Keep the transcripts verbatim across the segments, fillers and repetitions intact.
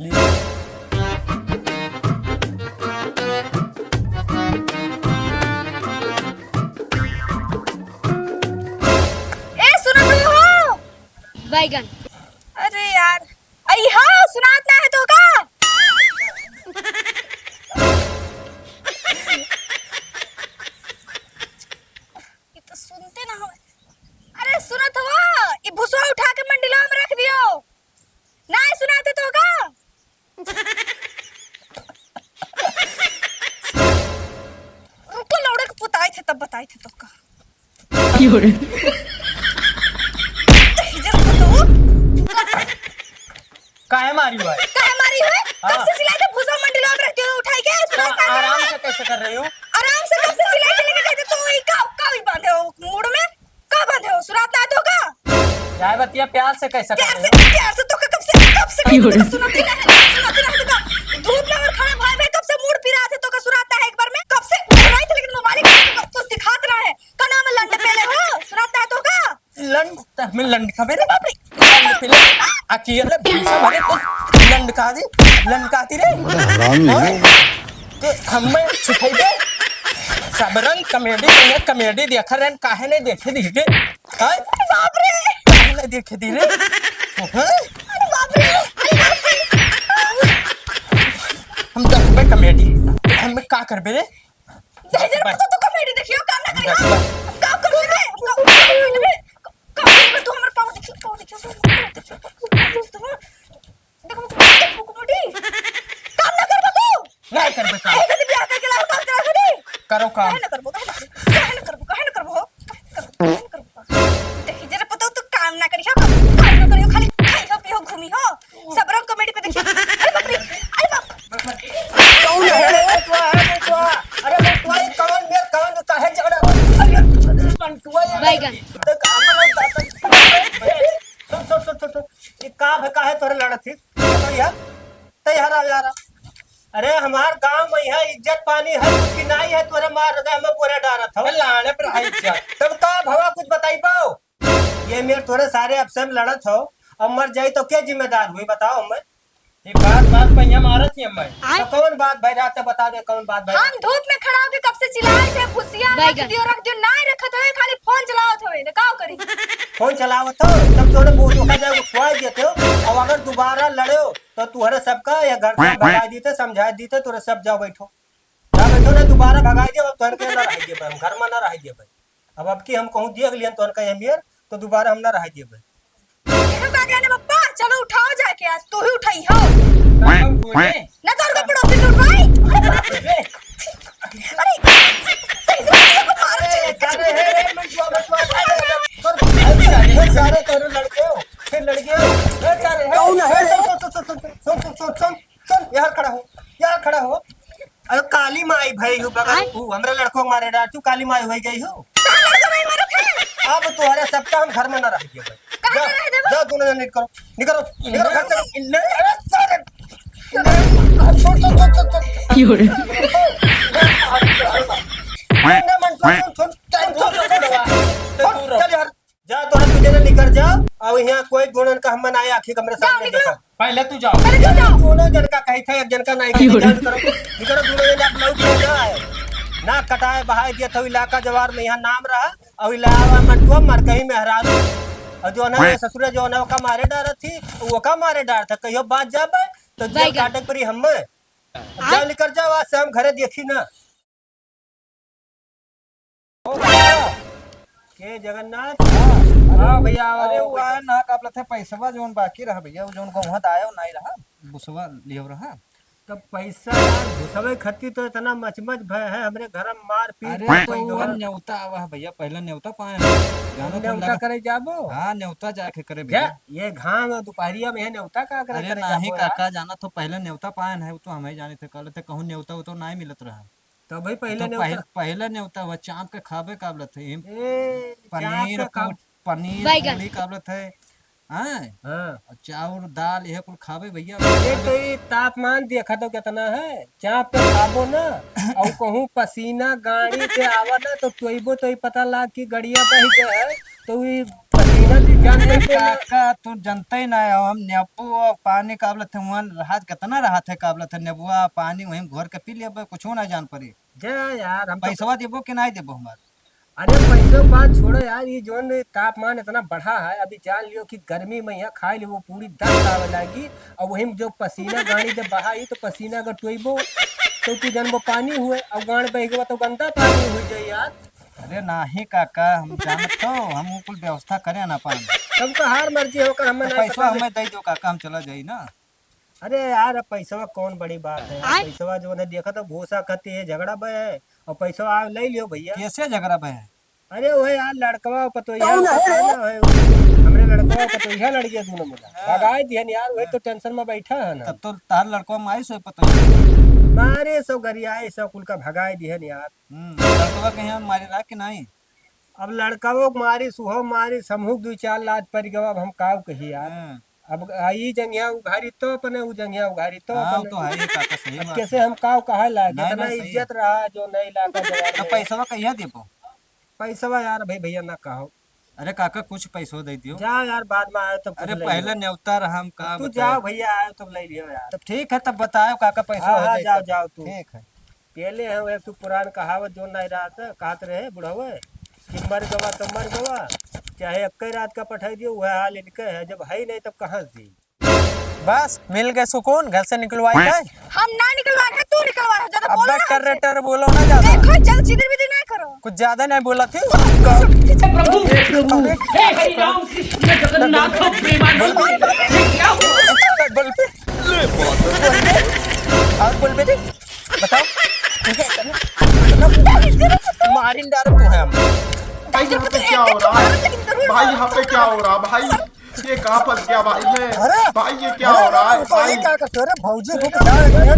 ली। ए, सुनत हो? बैगन। अरे यार, अई हाँ, सुनात ना है तो का? ये तो सुनते ना हो। अरे सुनत हो, ये भुसवा उठा के मंडिला में रख दियो। नाहीं सुनाते तो का? रुको, लौड़े के पुताई थे, तब बताई थे तो का। की हो रे? इधर को तो। काहे मारी हुआ है? काहे मारी हुआ है? हाँ। कब से चिल्लाए थे, भूसा मंडी लो, अब रख दियो उठाई के, सुना तो का आराम है? से कैसे कर रही हो? आराम से कब से चिल्लाए थे, लेकिन कहते तो ई का, का ई बांधे हो मूड़ में? का बांधे हो? सुनात ना तो का? जाए बतिया प्यार से कैसे कर प्यार रही से, हो? प्यार से तो का कब से, कब से की हो रे? सुनाते ना है, सुनाते ना है तो का? धूप में अगर खड़ा भाई, भाई कब से मूड़ पिरात है तो का सुनात ना है एक बार में? कब से उठाई थे लेकिन मोबाइल को कुछ दिखात ना है। का नाम है लंड पेले हो? सुनात ना है तो का? लंड, त हमें लंड का मेरे बाप रे। लंड पेले, अकेले भूसा भरे तो लंड का दी, लंड का दी रे। बड़ा हरामी है। हाँ? ते हमें सिखाई दे। सब रंग कॉमेडी में, कॉमेडी देखा रहन, काहे नहीं देखे दी रे? हाँ? अरे बाप रे। काहे नहीं देखे दी रे? हाँ? अरे बाप रे। अरे बाप रे। हम देखबे कॉमेडी, हमें का करबे रे? दहिजर पर तो तू कॉमेडी देखियो, काम ना करियो। काम कर रे, काम कर रे। काम कर, तू हमर पाँव देखियो, पाँव देखियो, पाँव देखियो, पाँव देखियो। देखो, कॉमेडी। काम ना करबो तू। नहीं करबे काम। एक दिन बियाह करके लाओ, काम करा दे। करो काम। काहे ना करबो, काहे ना करबो, काहे ना करबो, काहे ना करबो, काहे ना करबो? दहिजर पर तो तू काम ना करियो, काम ना करियो, खाली खाइयो, पियो, घूमियो। सब रंग कॉमेडी पे देखिए। अरे बाप रे, अरे बाप। कौन है रे? बंटुआ है, बंटुआ। अरे बंटुआ, ये कौन मेर, कौन तो काहे झगड़ा हो? अरे बंटुआ, ये बैगन। देख, हम लोग जाते हैं। सुन, सुन, सुन, सुन, सुन। ये का है, काहे तोरे लड़त थी? बताओ यार। तै हरा यार। अरे हमार गाँव में है, इज्जत पानी है, कुछ की नाई है, तोरे मार दे, हमें बोरे डारत हो। लाने पर है इज्जत। तब का भवा कुछ बताई पाओ? ये मेर तोरे सारे आपसे में लड़त हो, अब मर जाई तो के जिम्मेदार हुई, बताओ हमें? ये बात, बात पे यहाँ मारत ही हमें। तो कौन बात भाई, रात में बता दे, कौन बात भाई? हम धूप में खड़ा होके कब से चिल्लाए थे, "भुसिया रख बैगन। दियो, रख दियो", नाहीं रखत होए, खाली फोन चलावत होए, तो का करी? फोन चलावत हो, तब तोरे मुँह धोखा जाए, खुआ देते हो, और अगर दोबारा लड़े हो, तो तुहरे सबका ये घर से भगा दीते, समझा दीते, तोरे सब जाओ बैठो। जा बैठो ना, दोबारा भगाई देब, अब तोहन के ना रह देब, हम घर में ना रह देब। अब, अब की हम कहूँ दिए गलियन तोहन का ये मेर, तो दोबारा हम ना रह देब। एहू का कहने बप्पा, चलो उठाओ जाके, आज तू ही उठाई हो। हम उठे? ना तोहर को पड़ोसी से उठवाई। अरे, अरे, सही से उठवाई, मारो, अरे, चलो, सारे, हे, हे, मंटुआ, मंटुआ, सारे, सारे, सारे, सारे, सारे, लड़के हो, फिर लड़के हो, हे, सारे, हे, कौन है? हे, सुन, सुन, सुन, यार खड़ा हो, यार खड़ा हो। अरे काली माई भई हूँ बगल, आय। हूँ, हमरे लड़कों के मारे डार, तू काली माई होई गई हूँ। कहाँ लड़कों माई मारो थे? अब तोहरे सबका हम घर में ना रह दिए भाई। कहाँ जा, ना रह देबो? जा दोनों जन निकलो, निकलो, निकलो घर से। नहीं, अरे सारे। छोड़, छोड़, छोड़, छोड़, छोड़। की हो रे? नहीं, नहीं, मंटू, छोड़, छोड़, छोड़, छोड़, छोड़, छोड़, चल यार। जा तोहरा तू जने निकर जा, और यहाँ कोई दोनों का हम ना आए, आखिर हमरे जाओ, सामने निकलो। देखा। पहले तू जाओ। पहले तू जाओ। दोनों जन का कही था, एक जन का नहीं की कही, हो रे? जान करो। निकलो, दोनों जन आप लोग के जाए। ना कटाए बहाए दिया था इलाका जवार में, यहाँ नाम रहा, और इलावा मंटुआ मर कहीं मेहरारू। और जो ना ससुरे जो ना ओका मारे डारत थी, ओका मारे डार था, कहियो बात जाबे, तो जेल बैगन। काटे के पड़ी हमें। अब जाओ, निकर जाओ, आज से हम घरे देखी ना। के जगन्नाथ? हाँ भैया, अरे वो वो आए ना, का बोलत है, पैसवा जौन बाकी रहा भैया, वो जौन गौहा दायो नाई रहा, बुसवा लियो रहा। तब पैसा यार, घुसवे खत्ती तो इतना मचमच भय है, हमरे घर में मारपीट अरे भय तो है। वो न्योता आवा है भैया, पहले न्योता पाए हैं, जानो तो न्योता लगा। करे जाबो? हाँ, न्योता जाके करे क्या? भैया। ये घाम और दोपहरिया में है, न्योता का करे, अरे करे नहीं जाबो यार? काका, जाना तो पहले न्योता पाए हैं, वो तो हमें जाने थे, कहले थे कहूँ न्योता वो तो नहीं मिलत रहा। तो भाई पहिले तो नेवता पहल-, पहिले नेवता हुआ, चाप के खाबे का बोलत है। ए, चाप पनीर, के खा- पूछ, पनीर, बैगन। पूरी का बोलत है। हाँ? हाँ। और चाउर, दाल, यह कुल खाबे भैया। एक तो ये तापमान देखा तो कितना है, चाप के खाबो ना, और कहूँ पसीना गाड़ी से आवा ना, तो टोइबो तो ही पता लाग कि गड़िया बह गया है, तो ये पसीना नदी जान अरे लेके ना। काका, तू जनते ही ना हो, हम नींबू और पानी का बोलत है, वहाँ राहत, कितना राहत है का बोलत है, नींबुआ पानी वहीं घोर के पी लेबे, कुछ ना जान पड़ी। जा यार, हम तो पैसवा देबो कि नहीं देबो हमार? अरे पैसों की बात छोड़ो यार, ये जोन तापमान इतना बढ़ा है, अभी जान लियो कि गर्मी में यहाँ खाई लियो पूरी दस्त आवे लागी, और वही में जो पसीना गाड़ी जब बहा, ये तो पसीना अगर टोइबो तो तू जनबो पानी हुए, और गाड़ बह गवा तो गंदा पानी हुई जाए यार। अरे नाही काका, हम जानत हो, हम कुल व्यवस्था करे ना पान। सबका हार मर्जी होकर हमें तो नहीं पैसा पता। हमें दे दो काका, हम चला जाई ना। अरे यार, अब पैसवा कौन बड़ी बात है यार? आय? पैसवा जो है, देखा तो भूसा खाती है, झगड़ा बे है, और पैसवा ले लियो भैया। कैसे झगड़ा बे है? अरे वह यार, लड़कवा पतोहिया कौन है? पता ना है, हमरे लड़कवा पतोहिया लड़ गया दोनों मिला। हाँ। भगाए दिहन यार, वही तो हाँ। टेंशन में बैठा है ना। तब तो तार लड़कवा मारी सो पतोहिया। मारे सो गरियाए सो कुल का भगाए दिहन यार। हम्म, लड़कवा के यहाँ मारे रहा कि नहीं? अब लड़कवो के मारी, सुहो मारी, समूह दुई चार लात पड़ गवा, अब हम काव कही यार। हाँ। अब आ ई जंगिया उघारी तो अपने, उ जंगिया उघारी तो हाँ, अपने। तो है ही काका, सही अब बात कैसे है। हम काव कहा लायक, नहीं, इतना नहीं, सही इज्जत है। रहा जो नहीं लाका जवाब तो में। पैसवा कहिया देबो? पैसवा यार भाई भैया ना कहो। अरे काका, कुछ पैसो दे दियो। जा यार, बाद में आए तो कुछ अरे ले पहले लियो। न्योता रहा, हम का अब तू बताए। जाओ भैया, आए तो ले लियो यार। तब ठीक है, तब बताओ काका, पैसो हाँ, हो हाँ, जाए जाओ, तब। जाओ तू। ठीक है। पहले हम एक ठो पुरान कहावत जो नहीं रहा था, कहत रहे बुढ़वे कि मर गवा तो मर गवा, चाहे एक रात का पठाई दियो, वह हाल इनके है, जब है ही नहीं तब कहाँ से दी? बस मिल गए सुकून, घर से निकलवाई गए। हम ना निकलवा रहे, तू निकलवा रहे, ज्यादा अब बोलो ना टर हमसे। टर बोलो ना ज्यादा। देखो, ज्यादा चिदिर बिदिर नहीं करो। कुछ ज्यादा नहीं बोला थी। हे प्रभु, हे प्रभु, हे हरि राम कृष्ण जगन्नाथ प्रेमानंद, ये क्या हुआ? बोल पे। और बोल बेटे, बताओ। मारिन डाल तो है हम। भाई, यहाँ पे क्या हो रहा है? भाई, यहाँ पे क्या हो रहा है, भाई? ये कहाँ फंस गया, भाई, मैं? अरे, भाई, ये क्या अरे, हो रहा है, अरे, भाई? ये क्या करते हो? अरे, भौजी, रुक जा, अरे, अरे,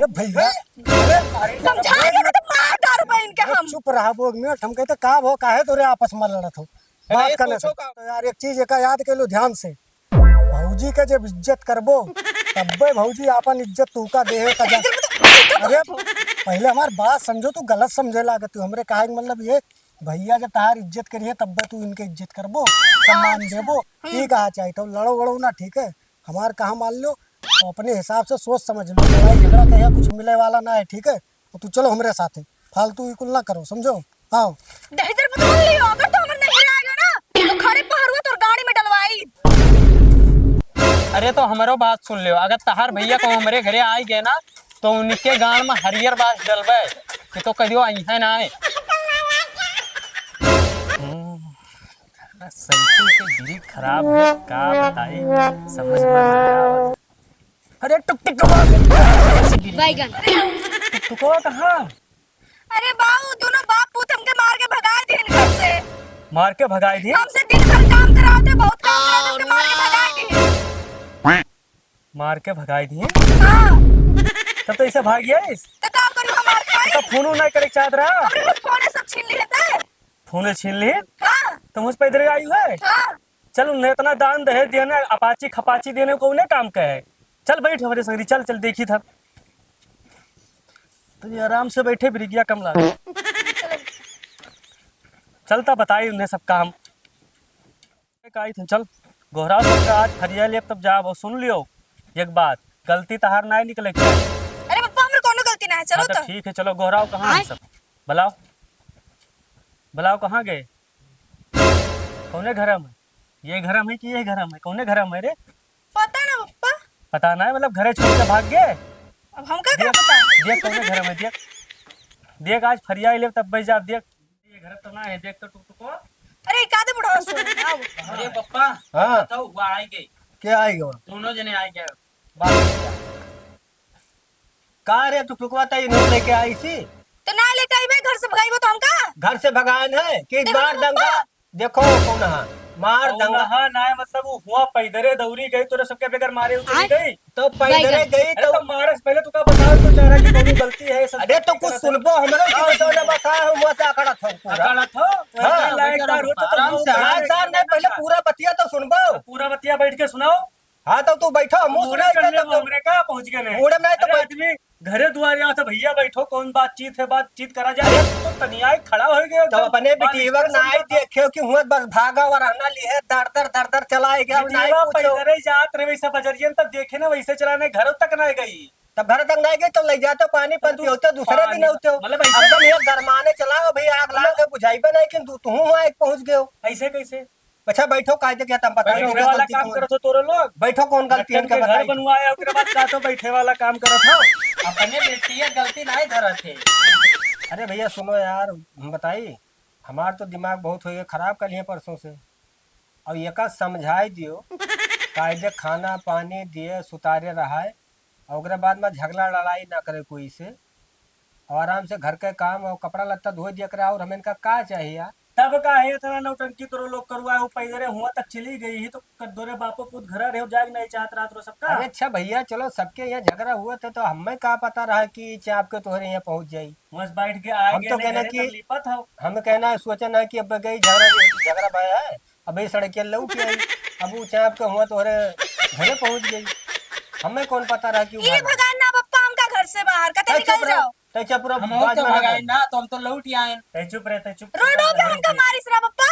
भैया, अरे, समझा के बेटा मार डाल बहन के अरे, हम। चुप रहा, वो मिनट, हम कहते, का भो, काहे तोरे आपस में लड़त हो? अरे, बात करने से। तो यार, एक चीज एका याद कर लो ध्यान से, भौजी के जब इज्जत करबो, तब्बे भौजी आपन इज्जत तू का देहे का जा। अरे, पहले हमार बात समझो, तू गलत समझे लागे, तू हमरे कहा के मतलब ये, भैया जब तहार इज्जत करिहे, तब्बे तू इनके इज्जत करबो, सम्मान देबो, ई कहा चाहिए। तो लड़ो वड़ो ना, ठीक है? हमार कहा मान लो, तो अपने हिसाब से सोच समझ लो, लड़ाई झगड़ा कहीं कुछ मिले वाला ना है, ठीक है? तो तू चलो हमरे साथे, फालतू ई कुल ना करो, समझो? आओ। दहिजर बदल लियो, अगर तो हमर नैहरे आ गयो ना, तो खड़े पहरुआ तोर गाड़ी में डलवाई। अरे तो हमरो बात सुन लियो, अगर तहार भैया को हमरे घरे आ गए ना, तो उनके गाड़ में हरियर बास डलबे, कि तो कहियो अइहे ना आए। हम्म, साइकिल के ब्रेक खराब है, का बताई, समझ में ना आवत। अरे टुकटुकवा। बैगन। टुकटुकवा कहाँ? अरे बाऊ, दोनों बाप पूत हमके मार के भगाए दिहन घर से। मार के भगाए दिहन? हमसे दिन भर काम करावत है, बहुत काम करावत है, हमके मार के भगाए दिहन। मार के भगाए दिहन? हाँ। तब तो ऐसे भाग गया इस? तो का करूँ, हमार खाई? तो फोन नहीं करे चाहत रहा? हमरे फोन सब छीन लिए थे। फोन छीन लिए? हाँ। तुम उस पैदल आई है? हाँ। चल, उन्हें इतना दान दहेज देने, अपाची खपाची देने को उन्हें काम का है। चल बैठ हमरे संगरी, चल, चल देखी था। तो ये आराम से बैठे, बिरिगिया कम लागे। चलता बताई उन्हें सब काम। काई थे, चल, गोहराव सबका आज फरिया लेब तब जाब, और सुन लियो एक बात, गलती तहार नाय निकले के चाही। अरे पप्पा, हमरे कोनो गलती ना है, चलो हाँ, तो तो। ठीक है, चलो, गोहराव कहाँ है आय? सब? बुलाओ, बुलाओ, कहाँ गए? कौने घर में? ये घर में कि ये घर में? कौने घर में रे? पता ना पप्पा। पता ना है, मतलब घरे छोड़ के भाग गए? अब हमका का देख, पता? देख कौने घर में, देख, देख आज फरिया ले तब बह जा, देख। ये घर तो ना है, देख तो टुकटुको। अरे, का दे बुढ़वा सो, आओ। अरे पप्पा, हाँ। बताओ, हुआ आई गई। क्या आई गवा? दोनों जने आई गए। बाप रे। का रे टुकटुकवा, तई नोट लेके आई सी? तो ना लेके आई बे, घर से भगाई वो तो हमका। घर से भगाए न है कि देखो मार पप्पा। दंगा। देखो कौन है, मार कौन दंगा। है, ना है, मतलब वो हुआ पैदरे दौरी गई, तोरे सबके बगैर मारे उतरी आय। गई। तो पैदरे बैगन। गई अरे तो तो मारे से पहले तू का बताओ तो चाह रहा कि कौन गलती है, सब अरे तो गलती कुछ करत है। सुनबो हमरो कि हाँ, बतौले बसा है, हुआ से अकड़त हो पूरा। अकड़त हो? हाँ। लायकदार हो तो आराम तुम से, लोग आराम से, नहीं, पहले पूरा बतिया तो सुनबो। पूरा बतिया बैठ के सुनाओ। हाँ, तो तू बैठो, हम मुँह मुड़े सुनाई कर दे ले, तब तो। हमरे का पहुँच गए नहीं। मुड़े नहीं तो अरे बैठ। आदमी घरे दुआरे आओ तो भैया बैठो, कौन बातचीत है, बातचीत करा जाए। अरे, तो तनियाई खड़ा हो गए, तो एकदम अपने बात बिटिया के expression नाई का। देखे कि हुआ बस भागा और रहना ली है, दर दर दर दर चला है क्या, नाई बिटिया पूछो। पैदल ही जात रहे वैसे बजरियन, तब देखे ना वैसे चलाने, घरों तक ना गई। तब घर तक ना गई तो ले जाते पानी तब पन तू पियोते, दूसरे दिन पानी, होते हो। मतलब ऐसे अब तुम ये गरमाने चलाओ भैया, आग लाग मतलब के बुझाइबे नहीं कि तू, तू हुआ एक पहुँच गए हो। ऐसे कैसे? अच्छा, बैठो, कायदे क्या तुम बताओ, बैठे उनका वाला गलती काम कौन? करत हो तोरे लोग। बैठो, कौन गलती है लट्टन इनका के घर बताइए। बनवाए, ओकरे बाद का तो बैठे वाला काम करत हो। अपने बेटिया गलती नाई धरत है। अरे भैया, सुनो यार, हम बताई, हमार तो दिमाग बहुत हो गया खराब कर लिए परसों से। और एका समझाई दियो, कायदे खाना पानी दिए, सुतारे रहाए, और ओकरे बाद में झगड़ा लड़ाई ना करे कोई से। और आराम से घर के काम और कपड़ा लत्ता धोए दिया करा, और हमें इनका का चाहिए यार? तब काहे इतना नौटंकी तोरो लोग करवाए हो? पैदरे हुआ तक चली गई ही तो कद्दोरे बापो पूत घरा रहे हो, जाग नहीं चाहत रात रो सबका। अरे अच्छा भैया, चलो सबके यहाँ झगड़ा हुआ था तो हमें का पता रहा कि चाप के तोहरे यहाँ पहुँच जाई। बस बैठ के आए हम गए तो नहीं कहना घरे कि तब लिपत हो। हम कहना है, सोचा ना कि अब गई झगड़ा, झगड़ा भाई है, अब ये सड़किया लौट आई, अब वो चाप के हुआ तोहरे घरे पहुँच गई, हमें कौन पता रहा कि वो ई भाग भगान ना बप्पा हमका घर से बाहर, कते तै चुप निकल रहो, जाओ। तै चुप रहो, हम बाज तो में ना भगाए बोल। ना, तो हम तो लौट ही आए। तै चुप रहे, तै चुप। रोडो पे हमका मारिस रहा बप्पा।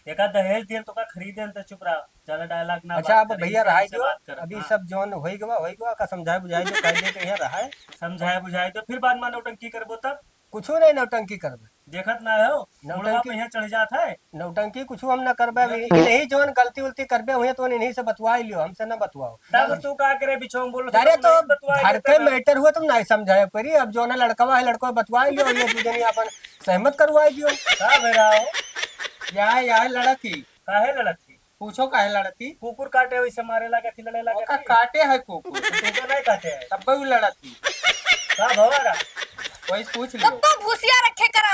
एका दहेज दिए तो का खरीदे, तै चुप रहा। ज्यादा डायलॉग ना अच्छा, बात अब करे, भैया सही रहाई से दो, बात करे। अभी हाँ। सब जौन होई गवा, होई गवा, का समझाए बुझाए दो, कायदे के यहाँ रहाए। समझाए बुझाए दो, फिर बाद में नौटंकी करबो तब। कुछो नहीं नौटंकी करबे। देखत ना हो, मुड़वा नौटंकी, पे यहाँ चढ़ जात है। नौटंकी कुछो हम ना करबे, अभी नहीं। इन्हीं जौन गलती उलती करबे, हुए तो इन्हीं से बतवाई लियो, हमसे ना बतवाओ। तब तू का करे बिछो में बोलो, अरे तो तो नहीं बतवाए घर देते के ना। मैटर हुआ, तुम नहीं समझाए करी, अब जौन है लड़कवा है, लड़कवा बतवाई लियो, ये दू जनी अपन सहमत करवाई दियो। का भे रहा हो? या, या लड़त ही। काहे लड़त ही? पूछो काहे लड़त ही? कुकुर काटे वैसे मारे लागत ही, लड़े लागत ओका ही। काटे है कुकुर। तो तुमका नहीं काटे है। तब वो लड़त ही। का भवा रहा? वही पूछ लियो। कब तो भूसिया रखे करा,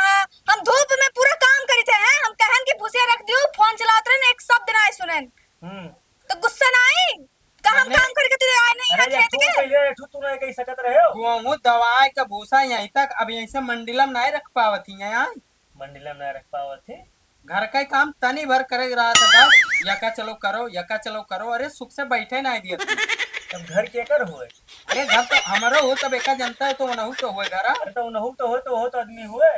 हम धूप में पूरा काम करी थे हैं, हम कहन कि भूसिया रख दियो, फोन चलावत रहे, एक शब्द ना सुनन। हम्म। तो गुस्सा ना आई? का हम मने काम करके तू आए नहीं अरे, यहाँ खेत के? पहले एक ठो तू नहीं कह सकत रहे हो। गेहूं दवाए का भूसा यहीं तक, अब यहीं से मंडिला में नहीं रख पावत ही यहाँ। मंडिला में नहीं रख पावत ही। घर का ही काम तनी भर करे रहा था बस, यका चलो करो, यका चलो करो, अरे सुख से बैठे नहीं दिए तू। तब घर केकर हुए? अरे घर तो हमारो हो, तब एका जनता है तो उनहू तो हुए घर। अरे तो उनहू तो हो, तो हो तो आदमी हुए।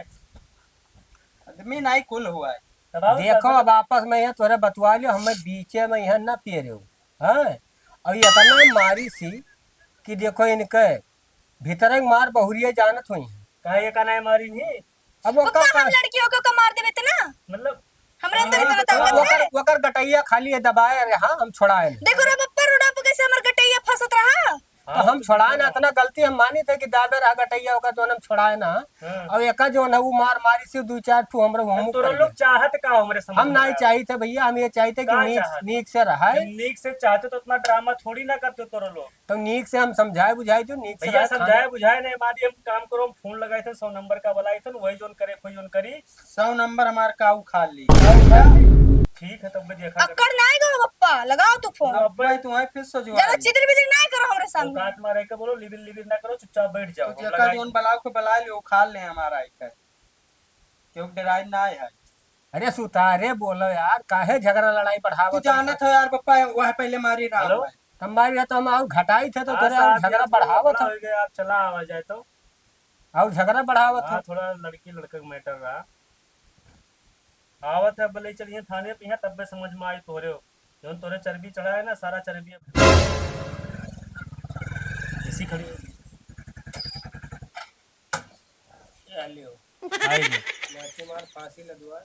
आदमी नहीं कुल हुआ है। तब आओ देखो, तब अब आपस में यहाँ तोरे बतवा लियो, हमें बीचे में यहाँ ना पिए रहो, हाँ? और ये इतना मारी सी कि देखो इनके भीतर एक मार बहुरिया जानत हुई है। काहे ये का नहीं मारी नहीं? अब वो पप्पा, का, हम लड़की होके ओका मार देबे त ना? मतलब हमरे अंदर हाँ, इतना तो ताकत ओकर, है। ओकर गटैया खाली है दबाए, अरे हाँ, हम छोड़ाए नहीं। देखो रे पप्पा, रोडा पे कैसे हमर गटैया फंसत रहा। तो हाँ, हम तो छोड़ाए ना, इतना गलती हम मानी थे कि दाबे रहा गटैया ओकर, जौन हम छोड़ाए ना। हाँ। और एका जौन है, वो मार मारी से दू चार ठू हमरा हमहू तोरा पड़ लोग गए। चाहत का हमरे समझ हम में नहीं आया। चाहिए थे भैया, हम ये चाहिए थे कि का नीक, चाहत? नीक से रहाए। जब नीक से चाहते तो इतना ड्रामा थोड़ी ना करते तोरा लोग। तो नीक से हम समझाए बुझाए जो नीक से भैया, रहा खाना। समझाए बुझाए नहीं, मारी हम काम करो, हम फोन लगाए थे, सौ नंबर का वाला आए थे, वही जोन करे, कोई जोन करी। सौ नंबर हमार का उखाड़ ली। ठीक है, तब मैं देखा अक्कड़ ना आएगा बप्पा, लगाओ तू फोन। अब भाई, तू आए फिर सो जो ज्यादा आई। चिदिर बिदिर ना करो हमरे सामने। औकात में रह के बोलो, लिबिर लिबिर ना करो, चुपचाप बैठ जाओ। तो हम जेका लगाई जोन थे। बलाओ के बला लियो, उखाड़ ले हमारा आइकर। क्यों डराई ना है? अरे सुतारे बोलो यार, काहे झगड़ा लड़ाई बढ़ावत तू हो जानत सब? हो यार पप्पा, वह पहले मारी रहा हेलो? हुआ है। तम मारी रहा तो हम और घटाई थे तो हाँ, तोरे और साहब, झगड़ा ये थोड़ा बढ़ावत लफड़ा हो। हो गया, आप चला आवा जाए तो। और झगड़ा बढ़ावत हाँ, हो। थोड़ा लड़की लड़का का मैटर रहा। आवत है, अब ले चलिए थाने पे, यहाँ तब भी समझ में आई तोरे हो। जौन तोरे चर्बी चढ़ा है ना, सारा चर्बी अब इसी खड़ी होगी। ये लियो। आई जी। माची मार फांसी लदवा।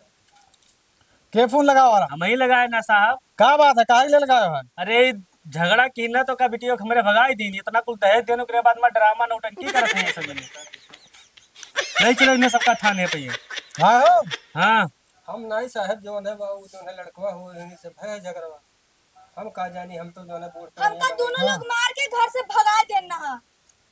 के फोन लगावा रहा? हम ही लगाए ना साहब। का बात है, काहे ले लगाए हो? अरे, झगड़ा की ना तो का बिटियो के हमरे भगाई दीन, इतना कुल दहेज देने के बाद में ड्रामा नौटंकी करत हैं सब जने। नहीं चलो इन्हें सबका थाने पे ये। हाँ हो? हाँ। हम नाई साहब जौन है बाबू, जौन है लड़कवा हो, इन्हीं से भय झगड़वा। हम का जानी, हम तो जौन है बूढ़ हमका पुरानिया दोनों बने। लोग मार के घर से भगा देना है।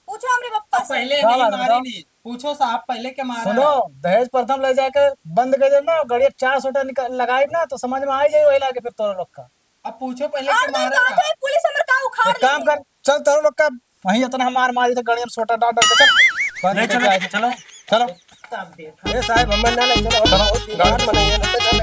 पूछो हमरे पप्पा अब से। पहले का नहीं बात मारी बताओ? नहीं। पूछो साहब पहले के मारा सुनो, है? दहेज प्रथम ले जाके बंद कर देना, गड़िया चार सोटा निकाल लगाई ना तो समझ में आ जाए वही लागे फिर तोरा लोग का। अब पूछो पहले और के तो मारा बात था? है, पुलिस हमर का उखाड़ एक काम लेगी। कर, चल तोरा लोग का वहीं इतना हमार मारी तो गड़िया में सोटा डाल डाल के चल। बंद नहीं, कर चलो, जाए। चलो। चलो। तब देखा। ए साहब, हमें ना ले चलो, हम चलो, बहुत बीमार गाड़ी। बनाइए ना, चलो।